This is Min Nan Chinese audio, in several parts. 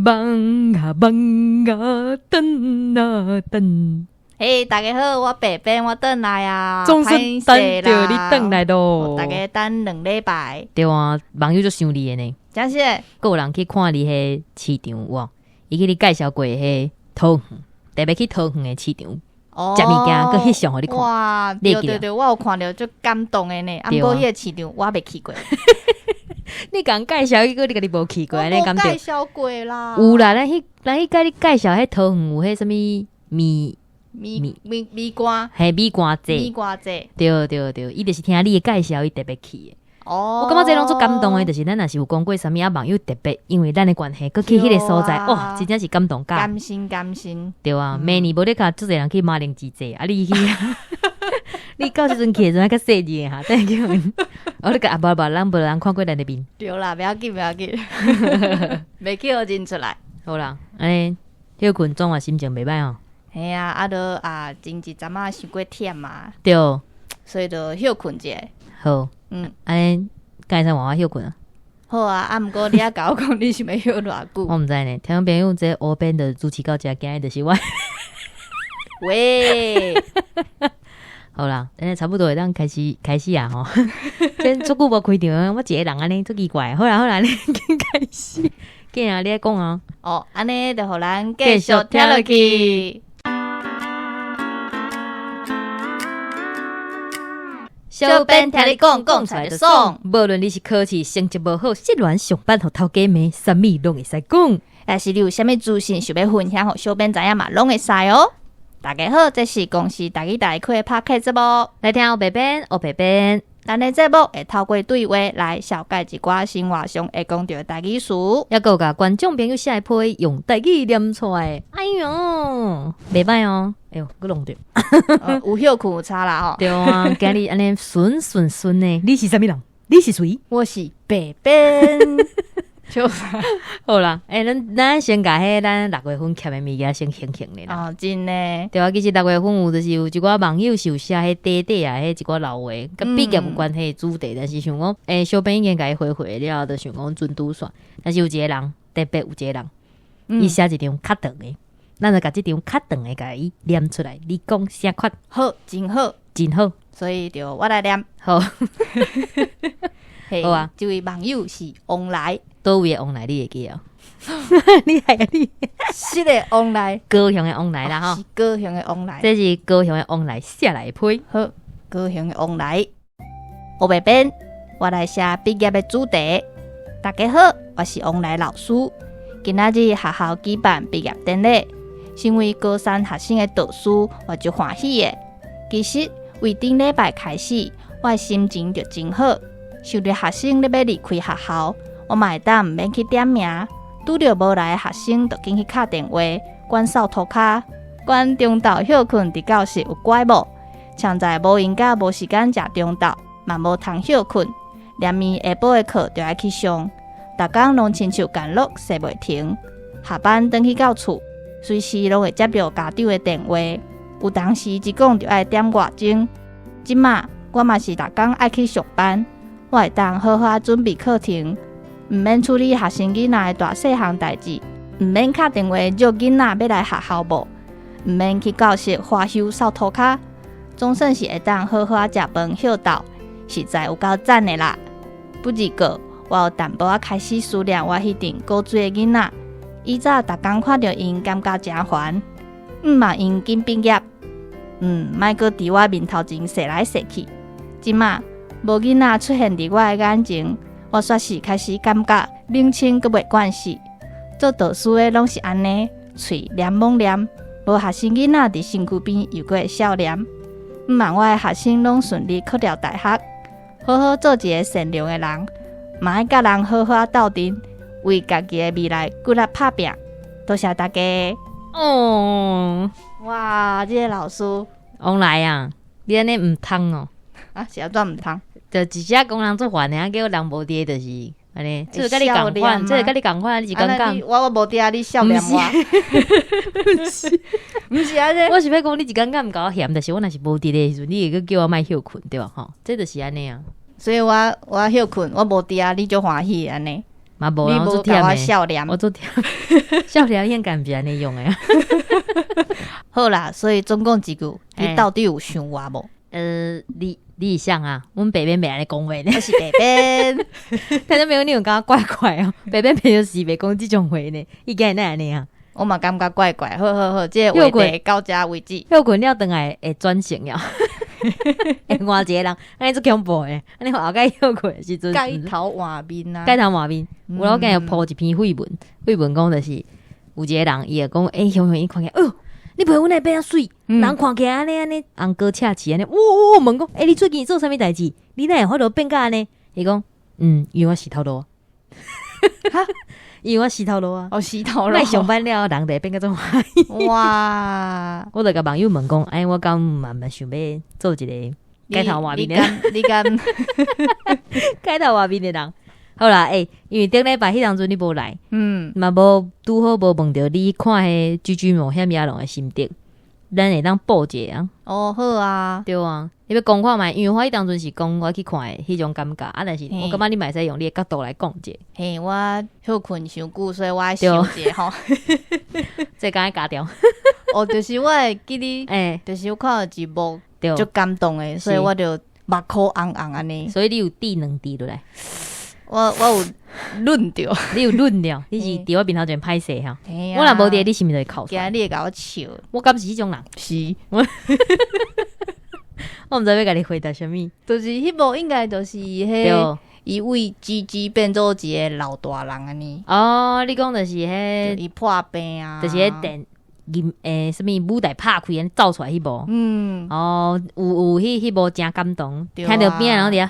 望啊望啊，等啊等。嘿，大家好，我白編，我轉來啊，總算等著你轉來囉。大家等2禮拜。對啊，網友足想你的呢。真是。閣有人去看你彼市場有無？伊去你介紹過彼桃園，特別去桃園的市場，食物件，閣翕相予你看。哇，對對對，我有看著足感動的呢。啊，毋過彼个市場我未去過。你共介紹彼個，你家己無去過，你敢對？介紹過啦。有啦，咱彼共你介紹彼桃園有彼啥物麵米米米干，嘿，米干節，米干節，對對對，伊就是聽你的介紹，伊特別去的。哦，我感覺這攏足感動的，就是咱若是有講過啥物啊，網友特別因為咱的關係，閣去彼個所在，哇，真正是感動甲。甘心甘心。對啊，明年無咧共足濟人去馬鈴薯節，啊你去，你到時陣去的時陣較細膩哈，等下叫我你共啊無無，人無人看過咱的面。對啦，袂要緊袂要緊，袂去予認出來。好啦，按呢歇睏總嘛心情袂䆀哦。嘿啊，啊著啊，前一陣仔傷過忝啊。對。所以就歇睏一下。好。按呢敢會使換我歇睏啊？好啊，啊毋過你猶共我講你想欲歇偌久？我毋知呢，聽眾朋友，這烏編的主持到遮，今日就是我。喂。好啦，按呢差不多會當開始開始啊吼。這足久無開場，我一个人按呢足奇怪。好啦好啦，你緊開始，緊啊，你愛講啊。哦，按呢就予咱繼續聽落去。小編聽你講，講出來就爽。無論你是考試成績無好，失戀上班予頭家罵，啥物攏會使講。若是你有啥物資訊想欲分享，予小編知影嘛，攏會使哦。大家好，這是公視台語台開的 Podcast 節目，來聽烏白編，烏白編。咱的節目會透過對話來紹介一寡生活上會講著的台語詞，猶閣有共觀眾朋友寫的批用台語念出來。哎喲，袂䆀哦！哎喲，閣弄著。有歇睏有差啦吼。對啊，今日按呢順順順的，你是啥物人？你是誰？我是白編。笑死！好啦，欸，咱先共彼咱六月份欠的物件先還還咧啦。哦，真的。對啊，其實六月份有就是有一寡網友是有寫彼短短啊，彼一寡老話，佮畢業有關係的主題，但是想講，欸，小編已經共伊回回了後，就想講準拄煞。但是有一個人，特別有一個人，伊寫一張較長的，咱就共這張較長的共伊念出來。你講啥款？好，真好，真好。所以就我來念。好。好啊，這位網友是王來，佗位的王來你會記哦？你係啊你？是的，王來，高雄的王來啦吼，是高雄的王來，這是高雄的王來寫來的批。好，高雄的王來，烏白編，我來寫畢業的主題。大家好，我是王來老師，今仔日學校舉辦畢業典禮，身為高三學生的導師，我足歡喜的。其實，為頂禮拜開始，我的心情就真好。想著學生咧欲離開學校，我嘛會當毋免去點名，拄著無來的學生，就緊去敲電話，管掃塗跤，管中晝歇睏佇教室有乖無？像在無閒佮無時間食中晝，嘛無通歇睏，連暝下晡的課就愛去上，逐工攏親像工作踅袂停。下班轉去到厝，隨時攏會接著家長的電話，有當時一講就愛點外鐘。這馬我嘛是逐工愛去上班。我會當好好準備課程，毋免處理學生囡仔的大細項代誌，毋免敲電話約囡仔欲來學校無，毋免去教室花休掃塗跤，總算是會當好好食飯歇鬥，實在有夠讚的啦！不過，我有淡薄仔開始思念我彼陣古錐的囡仔，以早逐工看著𪜶，感覺誠煩，毋望𪜶緊畢業，莫閣佇我面頭前踅來踅去，這馬。無囡仔出現佇我的眼前，我煞是開始感覺冷清閣袂慣勢。做導師的攏是按呢，喙黏罔黏，無學生囡仔佇身軀邊又閣會笑臉。毋望我的學生攏順利考著大學，好好做一个善良的人，嘛愛佮人好好鬥陣，為家己的未來努力拍拚。多謝大家。哦，哇，這个老師，王來啊，你按呢毋通哦。啊，是按怎毋通？就一時講人足煩的，啊，叫人無佇就是按呢，這個佮你仝款，這個佮你仝款，你是感覺？我無佇啊，你笑臉我。毋是，毋是按呢。我是欲講你一工敢毋共我嫌，但是我若是無佇的時陣，你會閣叫我莫歇睏對無吼？這就是按呢啊。所以我歇睏，我無佇啊，你足歡喜按呢。嘛無你啊，我無共我做忝的，笑臉。我做忝，笑臉應該毋是按呢用的。好啦，所以總共一句，你到底有想我無？你是啥啊？阮白邊袂按呢講話呢。我是白邊。聽眾朋友，你有感覺怪怪哦？白邊朋友是袂講這種話呢，伊敢會哪按呢啊？我嘛感覺怪怪。好好好，這個話題到這為止。歇睏了轉來會轉性了，會換一個人，按呢足恐怖的。按呢後蓋歇睏的時陣，改頭換面啊！改頭換面。有我今日 po 一篇緋聞，緋聞講就是有一個人，伊會講，欸，雄雄伊看起來，哎喲，你皮膚哪會變遮媠？人看起來按呢按呢，紅膏赤刺按呢，哇哇問講，欸，你最近做啥物代誌？你哪會法度變甲按呢？伊講，嗯，因為我洗頭路。哈？因為我洗頭路啊。哦，洗頭路。莫上班了，人就會變甲這種。哇！我就共網友問講，欸，我敢慢慢想欲做一個改頭換面的人？你敢？改頭換面的人。好啦，欸，因為頂禮拜彼當陣你無來，嘛無拄好無問著你看彼 GG 冒險野狼的心得，咱會當補一下啊。哦，好啊。對啊，你欲講看覓？因為我彼當陣是講我去看的彼種感覺啊，但是我感覺你嘛會使用你的角度來講者。嘿，我歇睏傷久，所以我愛想者吼。這敢愛加掉。哦，就是我會記得，就是我看到一幕，足感動的，所以我就目眶紅紅按呢。所以你有滴兩滴落來。我有忍著。你有忍著，你是佇我面頭前歹勢哈？我若無佇，你是毋是就會哭出來？驚你會共我笑。我敢是彼種人？是。我毋知欲共你回答啥物。就是彼幕應該就是彼伊為 GG 變做一個老大人按呢。哦，你講就是彼伊破病啊，就是彼電銀欸，啥物舞台拍開按呢走出來彼幕。哦，有彼幕誠感動，聽著邊仔人佇遐。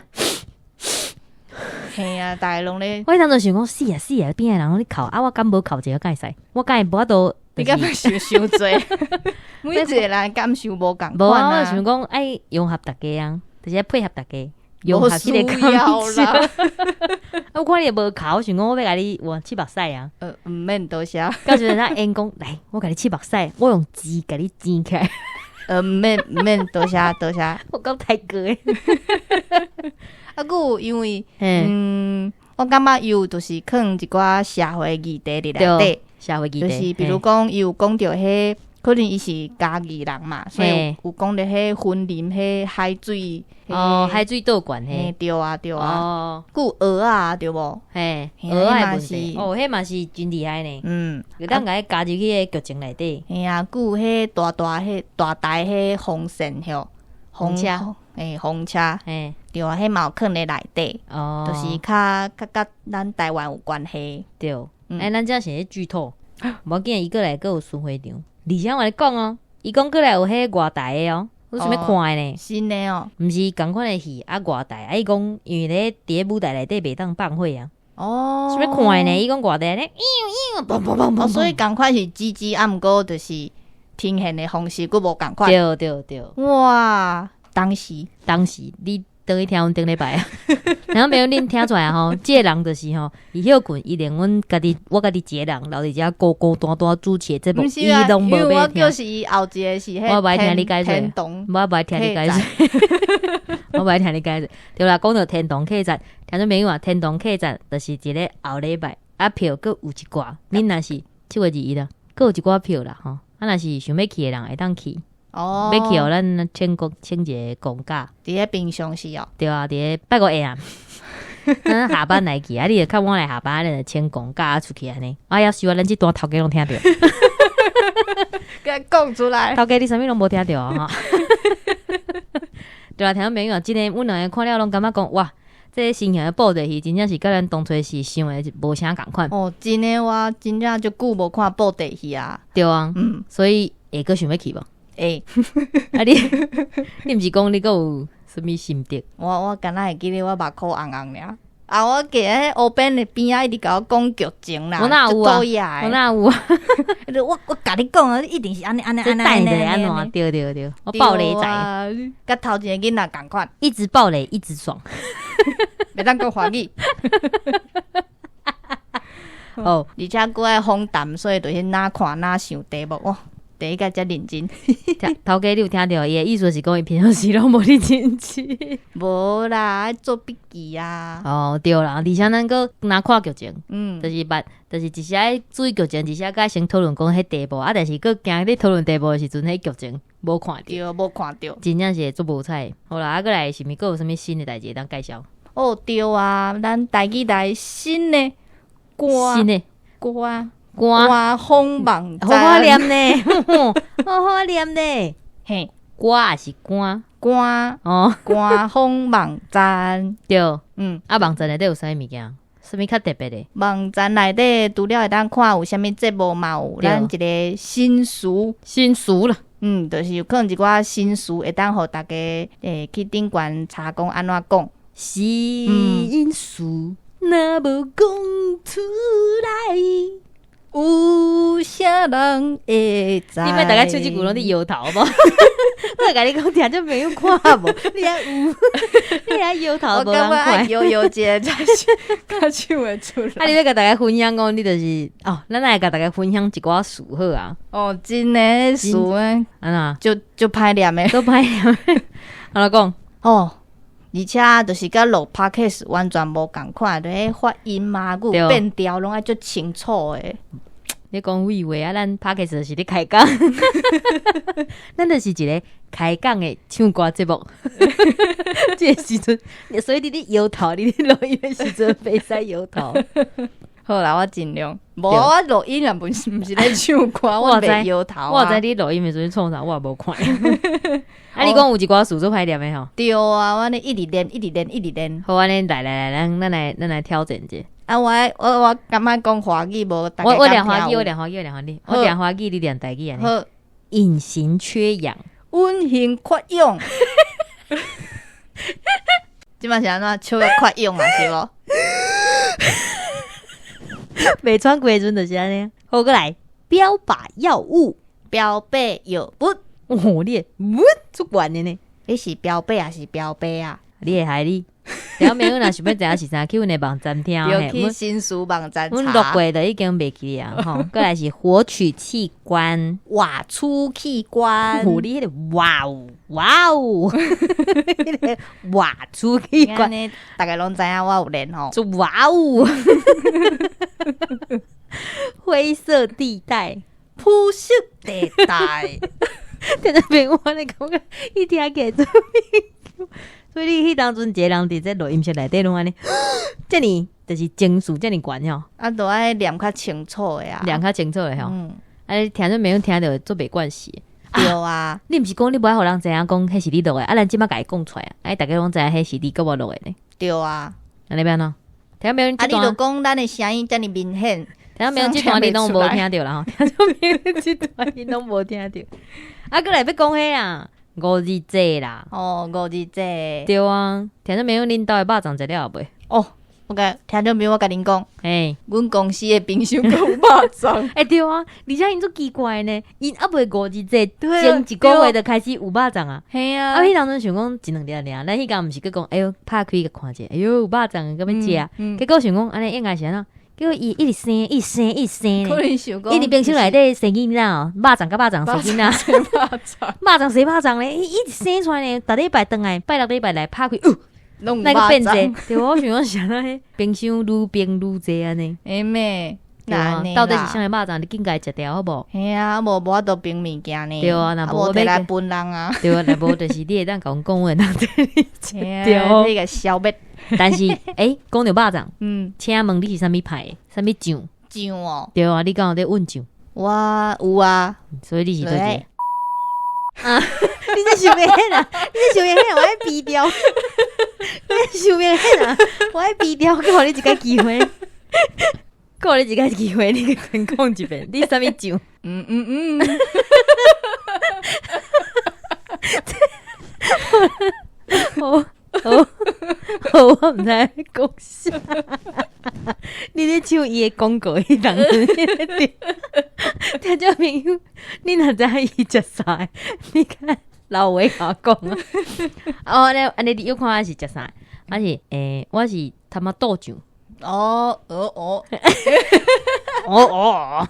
嘿啊，逐家攏咧。我彼當陣想講死啊死啊，邊仔人攏咧哭啊，我敢無哭一個敢會使？我敢會無法度？你敢欲想傷濟？每一個人感受無仝無啊，款。我想講愛融合逐家啊，就是愛配合逐家，融合彼個無需要啦。我看你無哭，我想講我欲共你換拭目屎啊。毋免多謝。到時陣咱演講來，我共你拭目屎，我用紙共你剪起來。毋免毋免，多謝多謝。我講太過的。啊，閣有因為，我感覺有就是囥一寡社會議題佇內底，社會議題，就是比如講，伊有講著彼，可能伊是嘉義人嘛，所以有講著彼雲林彼海水，哦，海水倒灌彼，對啊對啊，閣有蚵仔對無？嘿，蚵仔的問題，哦，彼嘛是真厲害呢。有當共伊加入去彼劇情內底。嘿啊，閣有彼大大彼大台彼風扇吼，風車，欸，風車，對啊，彼嘛有囥佇內底，就是較較佮咱台灣有關係。對，欸，咱這是咧劇透，無要緊，伊過來閣有巡迴場，而且我共你講哦，伊講過來有彼外台的哦，我想欲看的呢。新的哦？毋是仝款的戲啊，外台啊，伊講因為咧佇咧舞台內底袂當放火啊。想欲看的呢，伊講外台咧，咿咿，嘣嘣嘣嘣。所以仝款是 GG，啊，毋過就是呈現的方式閣無仝款。對對對。哇，當時當時你轉去聽阮頂禮拜啊，然後沒有恁聽出來吼，這個人就是吼，伊歇睏，伊連阮家己，我家己一個人留佇遮孤孤單單主持的節目，伊攏無欲聽。我就是伊後一個是我無愛聽你解說，我無愛聽你解說，我無愛聽你解說。對啦，講著天堂客棧，聽眾朋友啊，天堂客棧就是一个後禮拜啊票閣有一寡，恁若是7月21啦，閣有一寡票啦吼，啊若是想欲去的人會當去。哦，欲去予咱請公請一個公假。佇咧平常時哦。對啊，佇咧拜五下啊，咱下班來去啊，你就較晚來下班，咱就請公假出去按呢。啊，夭壽啊，咱這段頭家攏聽著。共講出來。頭家你啥物攏無聽著啊？對啊，聽眾朋友，這个阮兩个看了攏感覺講哇，這个新型的布袋戲真正是佮咱當初時想的無啥仝款。哦，真的，我真正足久無看布袋戲啊。對啊，所以會閣想欲去無？會。啊你，你毋是講你閣有啥物心得？我敢若會記得我目眶紅紅爾。啊！我記得彼烏邊的邊仔一直共我講劇情啦。我哪有啊？我哪有啊？我共你講啊，一定是按呢按呢按呢按呢按怎？對對對，我爆雷仔，佮頭前的囡仔仝款，一直爆雷一直爽，袂當講華語。哦，而且閣愛訪談，所以就是哪看哪想題目哇。第一個遮認真。聽頭家你有聽著伊的意思是講伊平常時攏無咧認真。無啦，愛做筆記啊。哦，對啦，而且咱閣若看劇情，就是捌，就是一時愛注意劇情，一時閣愛先討論講彼題目啊，但是閣驚咧討論題目的時陣，彼劇情無看著，對，無看著。真正是會足無彩。好啦，啊，閣來是毋是閣有啥物新的代誌會當介紹？哦，對啊，咱台語來新的歌新的歌歌，官方網好好站，念呢，好好念呢。嘿，歌抑是官？官哦，官方網站，對，啊，網站內底有啥物物件？啥物較特別的？網站內底除了會當看有啥物節目嘛，有咱一个新詞，新詞啦，就是有可能一寡新詞會當予大家去頂懸查講按怎講。心事若無講出來，有啥人會知？你莫逐家唱這句攏佇搖頭無？我共你講，聽眾朋友看無？你愛有，你愛搖頭我無人感覺愛看。搖搖一下才是較唱會出啊，來。你欲共大家分享講，你就是哦，咱來共大家分享一寡詞好啊。哦，真的詞呢，按怎？就就歹念的。都歹念。按怎講？哦，而且就是佮錄 podcast 完全無仝款，就彼發音嘛，閣有變調，攏愛足清楚的。你講廢話啊！咱 podcast 就是咧開講，咱就是一个開講的唱歌節目。這個時陣，所以你咧搖頭，你咧錄音的時陣袂使搖頭。好啦，我盡量。無我錄音也毋是咧唱歌，我袂搖頭啊。我知你錄音的時陣創啥，我也無看。啊，你講有一寡詞足歹念的吼。對啊，我按呢一直練，一直練，一直練。好，按呢來來來，咱來挑戰者。啊，我感覺講華語無？我念華語，我念華語，我念華語，我念華語，你念台語按呢。好。隱形缺氧，隱形缺氧。這擺是按怎？笑甲缺氧啊，是無？袂喘過的時陣就是按呢。好，閣來標靶藥物，標靶藥物。哦，你的物足懸的呢？你是標靶抑是標靶啊？你會害你？聽眾朋友若想欲知影是啥，去阮的網站聽。對，去新書網站阮錄過就已經袂記啊。吼，閣來是活取器官，活取器官。哦，你彼個哇哦哇哦，彼個活取器官，逐家攏知影我有練吼。就哇哦，灰色地帶，灰色地帶。聽眾朋友，我咧感覺伊聽起來做所以你彼當陣一个人佇這錄音室內底攏按呢，遮爾就是情緒遮爾懸吼。啊，都愛念較清楚的啊，念較清楚的吼。啊，聽眾朋友聽著足袂慣勢。對啊，你毋是講你無愛予人知影講彼是你錄的，啊，咱這擺共伊講出來啊，啊，逐家攏知影彼是你佮我錄的呢。對啊。按呢欲按怎？聽眾朋友，啊，你著講咱的聲音遮爾明顯，聽眾朋友這段你攏無聽著啦吼，聽眾朋友這段你攏無聽著。啊，閣來欲講彼啊，五日節啦。哦，五日節。對啊，聽眾朋友，恁兜的肉粽食了未？哦，我共聽眾朋友，我共恁講，嘿，阮公司的冰箱閣有肉粽。欸，對啊，而且𪜶足奇怪呢，𪜶猶未五日節前一個月就開始有肉粽啊。嘿啊，啊，彼當陣想講一兩粒爾，咱彼工毋是閣講，哎喲，拍開共看者，哎喲，有肉粽，閣欲食。結果想講按呢應該是按怎？結果伊一直生，一直生，一直生。可能想講，伊佇冰箱內底生囡仔哦，肉粽佮肉粽生囡仔，生肉粽，肉粽生肉粽咧，伊一直生出來呢，逐禮拜轉來，拜六禮拜來拍開，攏那閣變濟，對，我想講是按怎？彼冰箱愈冰愈濟按呢。欸咩？到底是啥个肉粽？你緊共伊食掉好無？嘿啊，無無法度冰物件呢。對啊，若無摕來分人啊。對啊，若無就是你會當共阮講話，當這裡食掉。你共消滅。但是，欸，講著肉粽，請問你是啥物派？啥物醬？醬哦。對啊，你敢有咧混醬？我有啊。所以你是佗一个？啊！你這想欲彼啦？你這想欲彼？我愛嗶掉。你這想欲彼啦？我愛嗶掉，閣予你一个機會。閣予你一个機會，你閣先講一遍。你啥物醬？嗯嗯嗯。好，好，好，我毋知講啥。你咧唱伊的廣告，彼當陣聽眾朋友，你若知影伊食啥？你較老話共我講啊。哦，按呢按呢，你又看我是食啥？我是欸，我是トマト醬。哦哦哦，哦哦，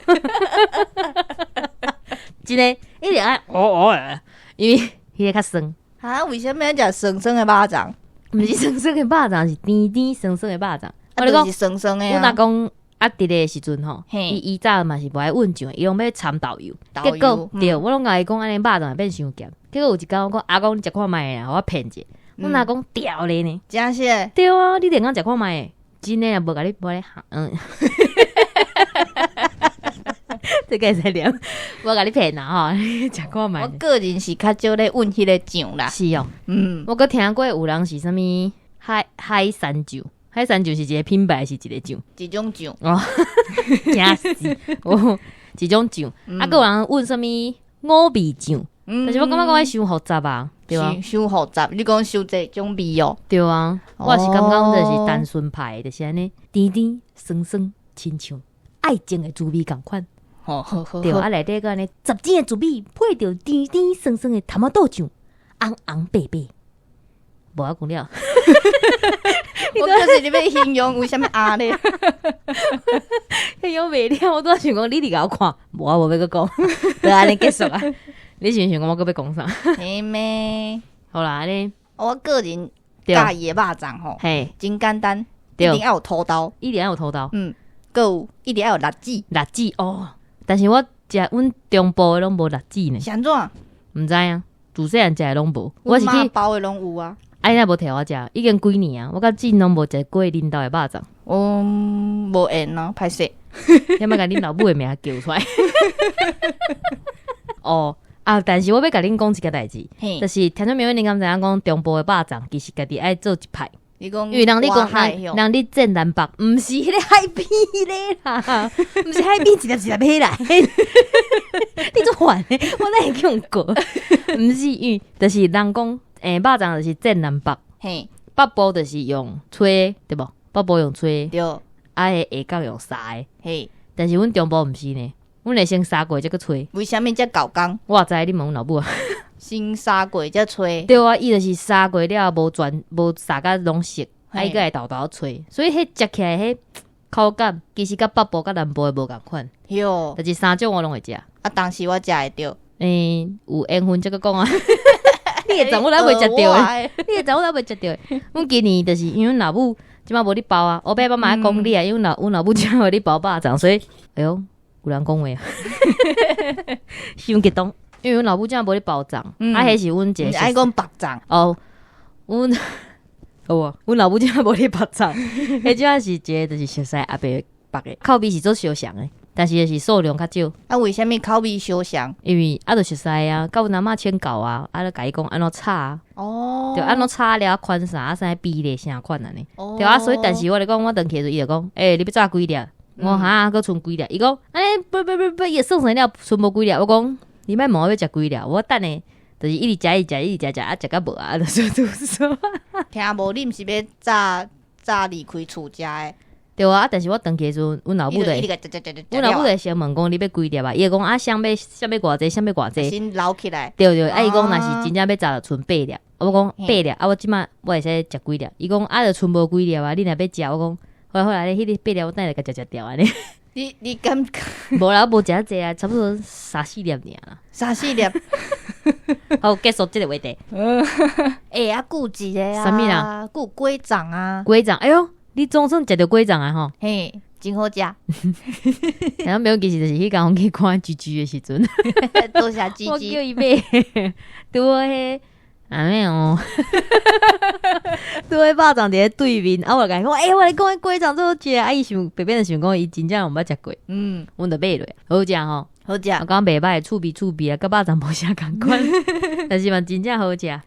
真的，一定愛哦哦，因為彼个較酸。啊，為啥物愛食酸酸的肉粽？毋是酸酸的肉粽，是甜甜酸酸的肉粽。啊，就是酸酸的。阮阿公啊，佇咧時陣吼，伊以早嘛是無愛混醬，伊攏欲摻豆油。結果對，我攏共伊講按呢肉粽會變傷鹹。結果有一工我講阿公，你食看覓啊，予我騙者。阮阿公屌咧呢。真是？對啊，你電講食看覓，真的啊，無共你無咧，嗯。這個會使念，無共你騙啦吼，食看覓。我個人是較少咧混彼个醬啦。是哦，嗯，我閣聽過有人是啥物海海山醬，海山醬是一個品牌，是一個醬？一種醬哦，驚死！哦，一種醬，啊，閣有人混啥物五味醬，但是我感覺講愛傷複雜啊，對啊，傷複雜，你講傷濟種味哦？對啊，我是感覺就是單純派，就是按呢，甜甜酸酸，親像愛情的滋味仝款。對啊，內底閣按呢十錢的滋味，配著甜甜酸酸的頭毛豆醬，紅紅白白，無愛講了。我就是你欲形容為啥物紅咧？形容袂了，我拄仔想講你佇共我看，無啊，無欲閣講，就按呢結束啊。你想想講我閣欲講啥？嘿咩？好啦，按呢我個人佮意的肉粽吼，真簡單，一定愛有土豆，一定愛有土豆，嗯，閣有一定愛有栗子，栗子哦。但是我食阮中部的攏無栗子呢。是按怎？毋知影，自細漢食的攏無。我是去包的攏有啊。啊，你若無提我食，已經幾年啊，我到今攏無食過恁兜的肉粽。嗯，無緣咯，歹勢。你莫共恁老母的名叫出來。哦啊！但是我欲共恁講一個代誌，就是聽眾朋友，恁敢知影講中部的肉粽其實家己愛做一派？你講，因為人咧講，人咧戰南北，毋是彼个海邊咧啦，毋是海邊一粒一粒彼啦。你足煩的，我哪會去予告？毋是因為，就是人講，欸，肉粽就是戰南北，北部就是用炊，對無？北部用炊，對，啊，下港用煠的，但是阮中部毋是呢，阮會先煠過才閣炊。為啥物遮猴工？我知，你問阮老母啊。先煠過才炊。對啊，伊就是煠過了無全無煠甲攏熟，啊伊閣會沓沓炊，所以彼食起來彼口感其實佮北部佮南部的無仝款。喲，但是三種我攏會食。啊，當時我食會著。欸，有緣分才閣講啊。你會知我哪袂食著的？你會知我哪袂食著的？阮今年就是因為阮老母這擺無咧包啊，後擺我嘛愛講你啊，因為阮老母這擺無咧包肉粽，所以哎喲，有人講話啊，傷激動。因為阮老母這擺無咧包粽，啊，彼是阮一个愛講縛粽哦，阮好啊，阮老母這擺無咧縛粽，彼這是一个就是熟似阿伯縛的，口味是足相像的，但是就是數量較少。啊，為啥物口味相像？因為啊，就熟似啊，佮阮阿嬤請教啊，啊，就共伊講按怎炒啊，哦，對，按怎炒了款啥，啊，啥比例啥款按呢？對啊，所以但是我咧講，我轉去的時陣，伊就講，欸，你欲炸幾粒？我哈，閣賰幾粒？伊講，按呢，不不不不，伊算算了，賰無幾粒。我講，你莫問我欲食幾粒，我等下就是一直食，一直食，一直食，食啊，食甲無啊，就說就說。聽無，你毋是欲早早離開厝食的？對啊，但是我轉去的時陣，阮老母就阮老母就先問講你欲幾粒啊？伊會講啊，啥欲啥欲偌濟，啥欲偌濟。先留起來。對對，啊，伊講若是真正欲炸就賰八粒，我講八粒，啊，我這擺我會使食幾粒？伊講啊，就賰無幾粒啊，你若欲食，我講好啦好啦，彼个八粒我等下共食食掉按呢。你敢？無啦，我無食遮濟啊，差不多三四粒爾啦。三四粒。好，結束這個話題。欸，啊，閣有一個啊。啥物啦？閣有果粽啊。果粽，哎喲，你總算食著果粽啊吼！嘿，真好食。然後沒有，其實就是彼工去看 G G 的時陣，多謝 G G。我叫伊買，對，按呢哦，對，肉粽佇咧對面，啊，我就共伊講，欸，我來講，果粽足好食，啊，伊想白變就想講，伊真正毋捌食過，阮就買落，好食吼，好食。我感覺袂䆀，趣味趣味啊，佮肉粽無啥仝款，但是嘛真正好食。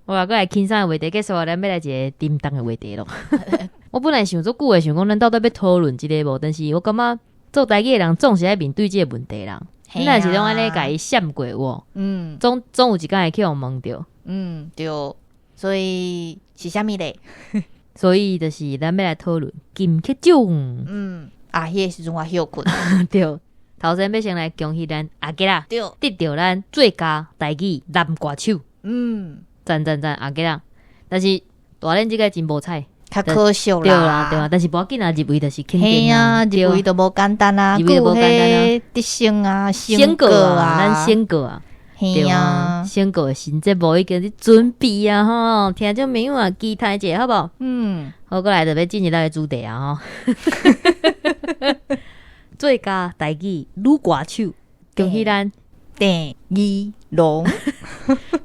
我閣來輕鬆的話題結束，咱欲來一个沉重的話題囉。我本來想足久的，想講咱到底欲討論這个無，但是我感覺做台語的人總是愛面對這个問題啦。你若是攏按呢共伊閃過有？總有一工會去予問著。嗯，對，所以是啥物咧？所以就是咱欲來討論金曲獎。嗯，啊，彼个時陣我歇睏。對，頭先欲先來恭喜咱阿杰啦，得著咱最佳台語男歌手。讚讚讚，阿杰啦！但是大練這个真無彩。較較可惜對啦，對啊，但是無要緊啊，入圍就是肯定啊，入圍都無簡單啊，入圍都無簡單啊，得勝啊，先過啊，咱先過啊，對啊，先過的新節目已經佇準備啊，吼，聽眾朋友啊，期待一下好無？嗯，好，過來就欲進入咱的主題啊，吼，最佳台語女歌手，恭喜咱鄭宜農，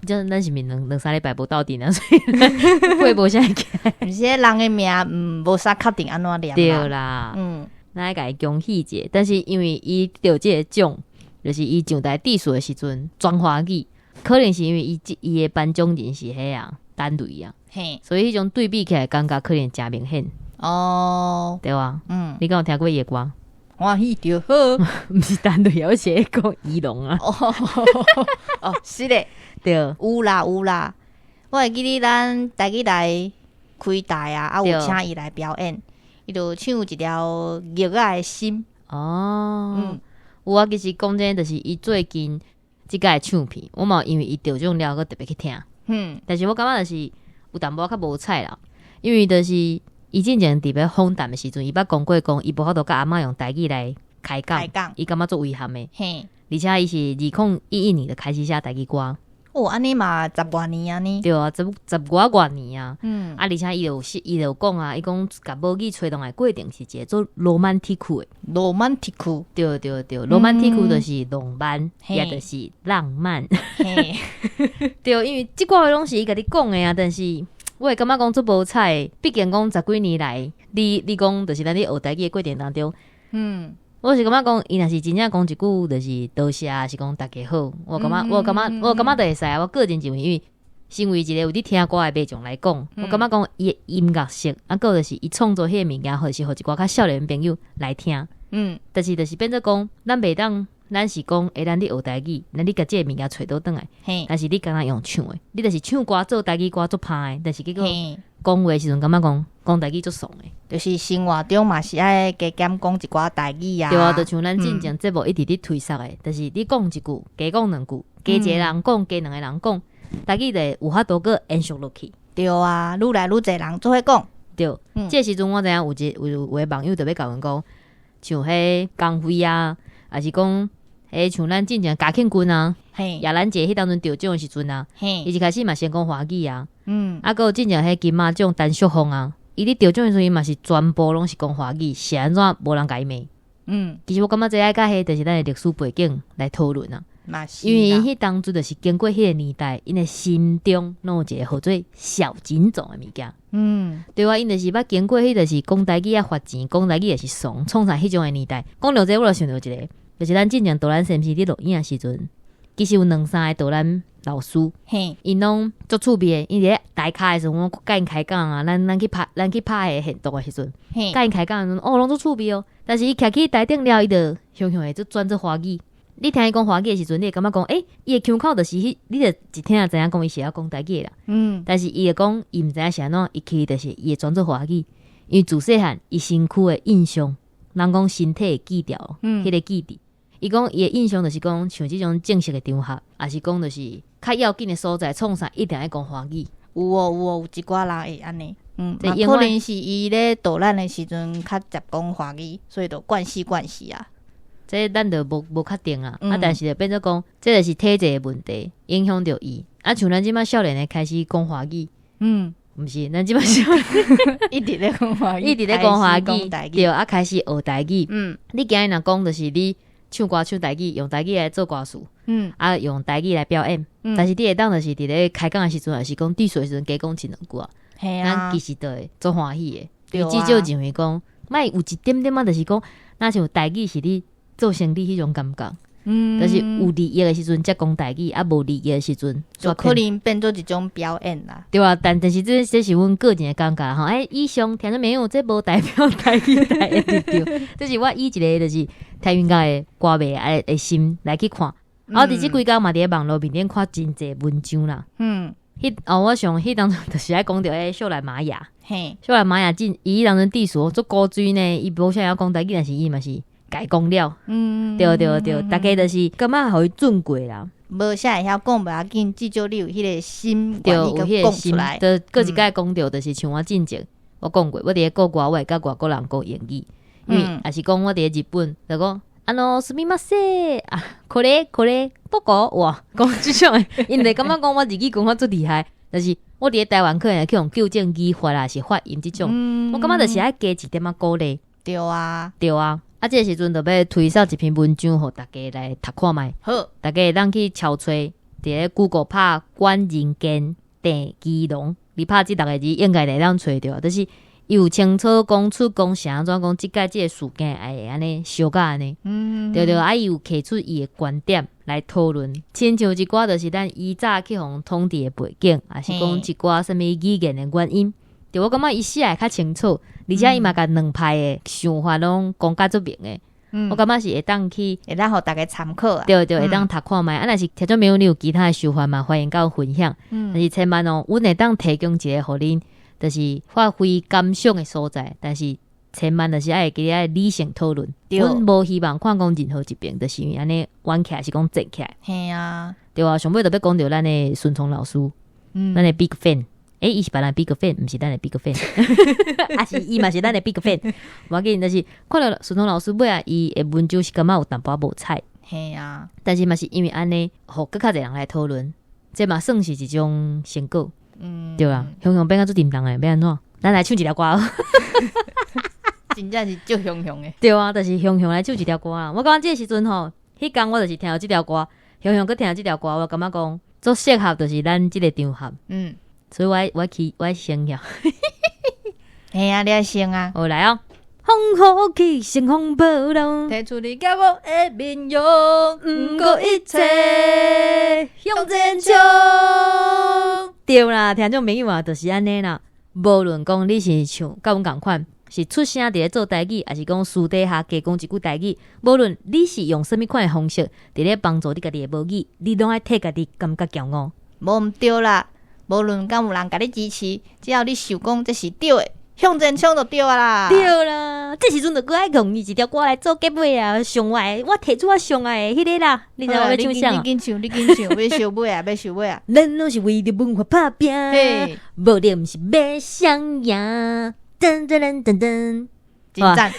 這咱是毋是兩兩三禮拜無鬥陣啊，所以會無啥起來。毋是人的名，無啥確定按怎念。對啦，咱愛共伊恭喜者，但是因為伊得這个獎，就是伊上台致辭的時陣，全華語，可能是因為伊伊的頒獎人是彼啊陳雷啊，所以彼種對比起來感覺可能誠明顯。哦，對啊，你敢有聽過伊的歌？歡喜就好，毋是陳雷，我是咧講宜農啊。哦，是咧，對，有啦有啦，我會記得咱台語台開台啊，啊有請伊來表演，伊就唱一條玉仔的心。哦，有啊，其實講真，就是伊最近這擺的唱片，我嘛因為伊得獎了，閣特別去聽。但是我感覺就是有淡薄仔較無彩啦，因為就是伊進前佇咧訪談的時陣，伊捌講過講，伊無法度佮阿嬤用台語來開講，伊感覺足遺憾的。而且伊是2011年就開始寫台語歌。哦，按呢嘛十外年啊呢。對啊，十十外外年啊。啊，而且伊就伊就講啊，伊講共母語揣轉來過程是一个足羅曼蒂克的。羅曼蒂克。對對對，羅曼蒂克就是浪漫，也就是浪漫。對，因為這寡話攏是伊共你講的啊，但是我會感覺講足無彩，畢竟講十幾年來，你講就是咱咧學台語的過程當中，我是感覺講，伊若是真正講一句，就是多謝，是講大家好，我感覺，我感覺，我感覺就會使啊。我個人認為，因為身為一個有佇聽歌的民眾來講，我感覺講伊的音樂性，啊，閣就是伊創作彼个物件，或是予一寡較少年朋友來聽。但是就是變做講，咱袂當，咱是講，欸，咱咧學台語，咱你共這个物件揣倒轉來，但是你敢若用唱的，你就是唱歌做台語歌足歹的，但是結果講話時陣感覺講講台語足爽的，就是生活中嘛是愛加減講一寡台語啊。對啊，就像咱進前節目一直佇推捒的，就是你講一句，加講兩句，加一個人講，加兩個人講，台語就會有法度閣延續落去。對啊，愈來愈濟人做伙講。對，這個時陣我知影有一有有的網友就欲共阮講，像彼江蕙啊，抑是講彼像咱進前嘉慶君啊，葉蘭姐彼當陣得獎的時陣啊，伊一開始嘛先講華語啊，啊，閣有進前彼金馬獎陳淑鳳啊，伊佇得獎的時陣嘛是全部攏是講華語，是按怎無人共伊罵？其實我感覺這愛佮彼就是咱的歷史背景來討論啊。因為彼當陣就是經過彼个年代，𪜶的心中攏有一个號做小警總的物件。對啊，𪜶就是捌經過彼就是講台語愛罰錢，講台語也是慫，創啥彼種的年代。講著這個，我就想著一个，就是咱進前導覽先生佇錄影的時陣，其實有兩三个導覽老師，𪜶攏足趣味的。𪜶佇咧台跤的時陣，我佮𪜶開講啊，咱去拍，咱去拍彼个現場的時陣，佮𪜶開講的時陣，哦，攏足趣味哦。但是伊徛起台頂了，伊就雄雄的就轉做華語。你聽伊講華語的時陣，你會感覺講，欸，伊的腔口就是彼，你就一聽就知影講伊是曉講台語的啦。但是伊會講，伊毋知影是按怎，伊其實就是伊會轉做華語，因為自細漢伊身軀的印象，人講身體的記調，彼個記憶。伊講伊的印象就是講，像這種正式的場合，抑是講就是較要緊的所在，創啥一定愛講華語。有哦有哦，有一寡人會按呢，嘛可能是伊咧導覽的時陣較捷講華語，所以就慣勢慣勢啊。這咱就無無確定啊，啊，但是就變做講，這就是體制的問題，影響著伊。啊，像咱這擺少年的開始講華語，毋是，咱這擺少年一直咧講華語，一直咧講華語，對，啊，開始學台語。你今日若講就是你唱歌唱台語，用台語來做歌詞，啊，用台語來表演。但是你會當就是佇咧開講的時陣，抑是講致辭的時陣，加講一兩句啊。咱其實就會足歡喜的。因為至少認為講，莫有一點點仔，就是講，若像台語是你做生理彼種感覺，就是有利益的時陣才講台語，啊，無利益的時陣就可能變做一種表演啦。對啊，但是這這是阮個人的感覺吼。欸，以上聽眾朋友，這無代表台語台的立場，這是我以一个就是聽音樂的歌迷的心來去看。啊，佇這幾工嘛，佇咧網路面頂看真濟文章啦。彼哦，我想彼當陣就是愛講著彼秀蘭瑪雅，秀蘭瑪雅進伊彼當陣致辭足古錐呢，伊無啥會曉講台語，但是伊嘛是共伊講了。對對對，大家就是感覺予伊準過啦。無啥會曉講，無要緊，至少你有彼个心，對，有彼個心。就閣一擺講著，就是像我進前，我講過，我佇咧國外，我會佮外國人講英語，因為抑是講我佇咧日本，就講あのすみません啊，これこれどこ哇，講這種的，𪜶會感覺講我日語講法足厲害，但是我佇咧台灣可能會去予糾正語法啦，是發音這種，我感覺就是愛加一點仔鼓勵。對啊，對啊，啊，這個時陣就欲推送一篇文章，予大家來讀看覓。好，大家會當去搜揣，佇咧 Google 拍管仁健鄭基龍，你拍這六个字應該會當揣著，就是伊有清楚講出講啥按怎講，這擺這个事件會按呢燒甲按呢，對對，啊伊有提出伊的觀點來討論，親像一寡就是咱以早去予統治的背景，抑是講一寡啥物語言的原因。對，我感覺伊寫會較清楚，而且伊嘛共兩派的想法攏講甲足明的。我感覺是會當去，會當予大家參考啊。對對，會當讀看覓。啊，若是聽眾朋友你有其他的想法嘛，歡迎佮阮分享。但是千萬哦，阮會當提供一個予恁，就是發揮感想的所在。但是千萬就是愛會記得愛理性討論。阮無希望看講任何一邊，就是因為按呢冤起來，是講戰起來。嘿啊，對啊，上尾就欲講著咱的孫聰老師，咱的 big fan。欸，伊是別人 big fan，毋是咱的 big fan，抑是伊嘛是咱的 big fan。無要緊，就是看著孫聰老師尾仔伊的文章是感覺有淡薄仔無彩。嘿啊，但是嘛是因為按呢，予閣較濟人來討論，這嘛算是一種成果。對啊，雄雄變甲足沉重的，欲按怎？咱來唱一條歌。真正是足雄雄的。對啊，就是雄雄來唱一條歌啦。我感覺這個時陣吼，彼工我就是聽著這條歌，雄雄閣聽著這條歌，我感覺講足適合，就是咱這個場合。所以我我去我先呀，嘿啊，你愛先啊，好來哦，風雨起，乘風破浪，提出你佮我的面容，毋顧一切向前衝。對啦，聽眾朋友啊，就是按呢啦。無論講你是像佮阮仝款，是出聲佇咧做台語，抑是講私底下加講一句台語，無論你是用啥物款的方式，佇咧幫助你家己的母語，你攏愛替家己感覺驕傲。無毋對啦。無論敢有人共你支持，只要你想講這是對的，向前衝就對啊啦。對啦，這時陣就閣愛用伊一條歌來做結尾啊！上愛我提出我上愛的彼個啦，你知影我欲唱啥？你緊唱，你緊唱，欲收尾啊，欲收尾啊！咱攏是為著文化拍拚，無論毋是欲雙贏。噔噔噔噔噔，真讚！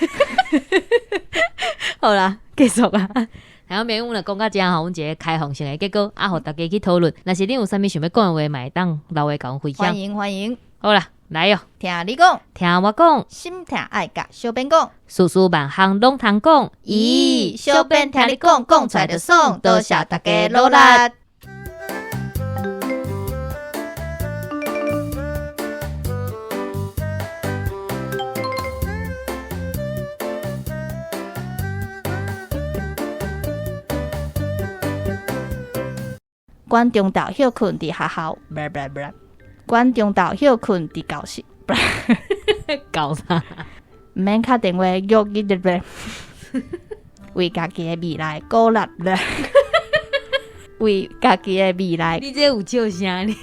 好啦，結束啊！聽眾朋友，阮就講到遮吼，阮一個開放性的結果，啊，予大家去討論。若是恁有啥物想欲講的話，嘛會當留話共阮分享。歡迎歡迎。好啦，來喲，聽你講，聽我講，心疼愛共小編講，事事萬項攏通講。咦，小編聽你講，講出來就爽，多謝大家努力。管中晝歇睏佇學校，管中晝歇睏佇教室，搞啥？毋免敲電話約伊，為家己的未來鼓勵，為家己的未來。你這有笑聲呢？